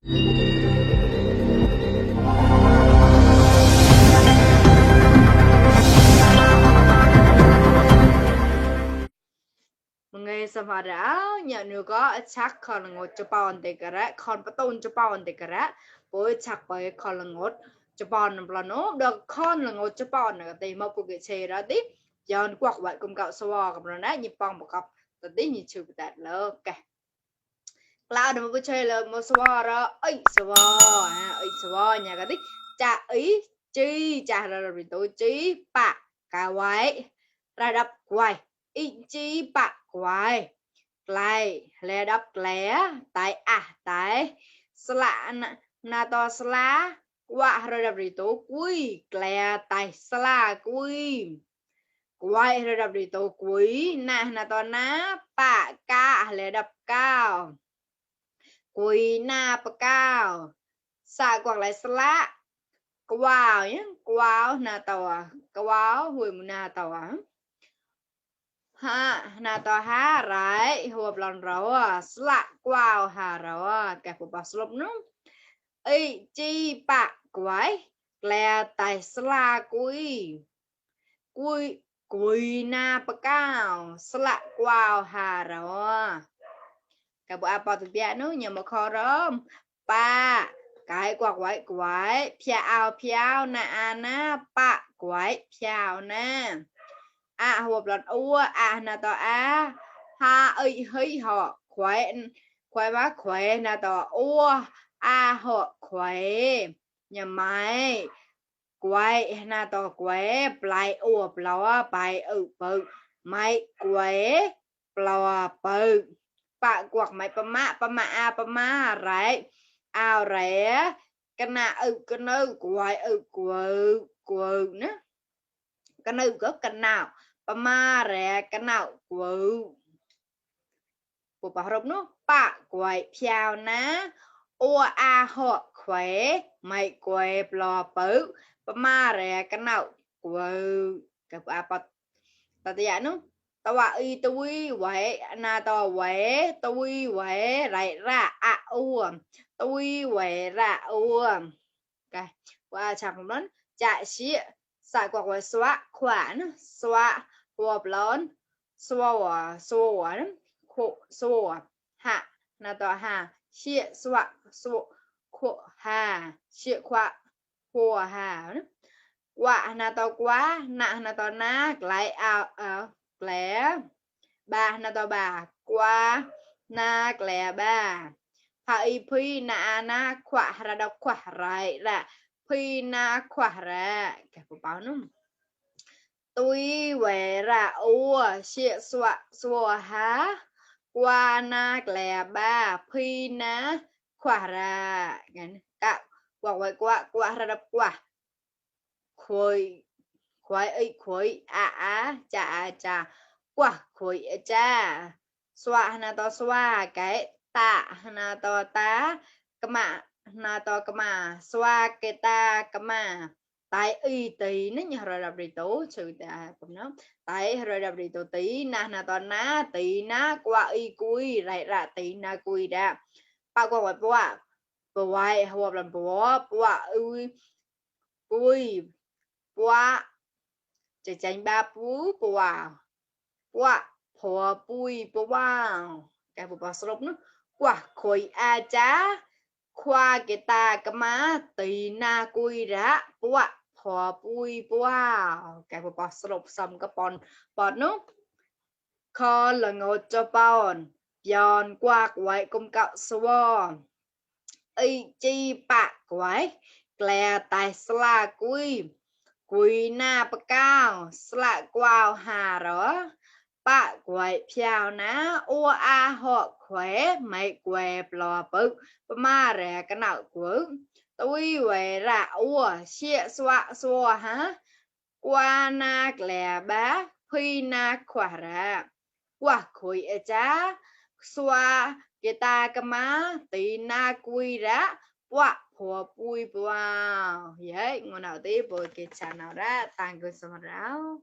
Ngay sa varao nhận được có chắc còn ngột cho bọn để cái rạ còn bắt tôn cho bọn để cái rạ bối chắc bởi còn là ngột cho bọn là nó được con là ngột cho bọn là tìm một cái chế ra tí dọn quạc vậy cùng cậu xóa cầm nó nát như bọn một cặp tự tí như chịu tạt lơ kè lao được một cái chơi là một xóa ra ấy xóa nhà cái tí chả ý chi chả ra rồi tôi chi bạc cả quái ra đập quái ý chi bạc quái lại lè đập lè tại tại sla na to sla qua rồi đập đi tố quý lè tại sla quý quay rồi đập đi tố quý na to na pa ca lè đập cao quý na pa cao sa quăng lại sla wow nhé wow na to wow hồi na to ha na to ha rai hộp lần rồi sla wow ha rồi cái phụ bảo slop nó ấy chi bạc quái lè tài sla cùi cùi cùi na bạc cao sla wow ha rồi cái bộ apa tụi bé nó nhờ mà khó rơm ba cái quả quái quái piao na na pa quái piao na hộp lần ua na to ha ơi hơi họ khỏe khỏe bác khỏe na to ua họ khỏe nhà máy quay na to quẻ plai ua ploa bài bự máy quẻ ploa bự bạn quạt máy pa ma rải ao rẻ cái na cái nơi quay quờ nữa cái nơi có cái nào pa ma rẻ cái nào của bà rộp nó bạ quậy piao ná ua họ khỏe mày quậy lò bự bà ma rè cái nào của cái bà bà ta tìa nó tao bà y tui quậy na tao quậy tui quậy lại ra ua tui quậy ra ua cái qua chẳng lớn chạy xịa xài quả quậy xóa khoản xóa hộp lớn xóa xóa hạ na to hà xịa xóa khổ hà xịa khoa khổ hà quả na to quá na to na lại lẻ ba na to bà qua na lẻ ba hai phi na khỏa ra đọc khỏa lại ra phi na khỏa ra cái phụ báo nó tôi về ra ua xịa xóa há qua na lẻ ba phi na khỏa ra cả quả ra đập quả khôi khói ấy khói chà quả khói cha xoa na to xoa cái ta na to tá kama na to kama xoa cái ta kama tại y tí nó nhà rồi đập đi tố sự ta cũng nó tại rồi đập đi tố tí na to ná tí ná qua y cùi lại ra tí na cùi ra bao qua gọi bùa bùa hoài hộp làm bùa ui cùi bùa chạy chanh ba bú bùa bùi bùa cái bùa sốt nó quả khối chá khoa cái ta cái má tì na cùi ra bùa bùi bùa cái bùa sốt xong cái bọn nó kho là ngột cho bọn giòn qua quậy công cạo xô y chi bạc quái lè tài sla cùi na bạc cao sla quao hà đó bạc quậy piao ná ua họ khỏe mày quẹ lò bự ma rẻ cái nào của tôi quẹ ra ua xịa xoa hả qua na lè bá phi na khỏa ra quả khối chá xoa cái ta cái má tí na cùi ra quả phùa bùi wow vậy ngồi nào tí bồi cái chả nào ra tàng cơ xong ráo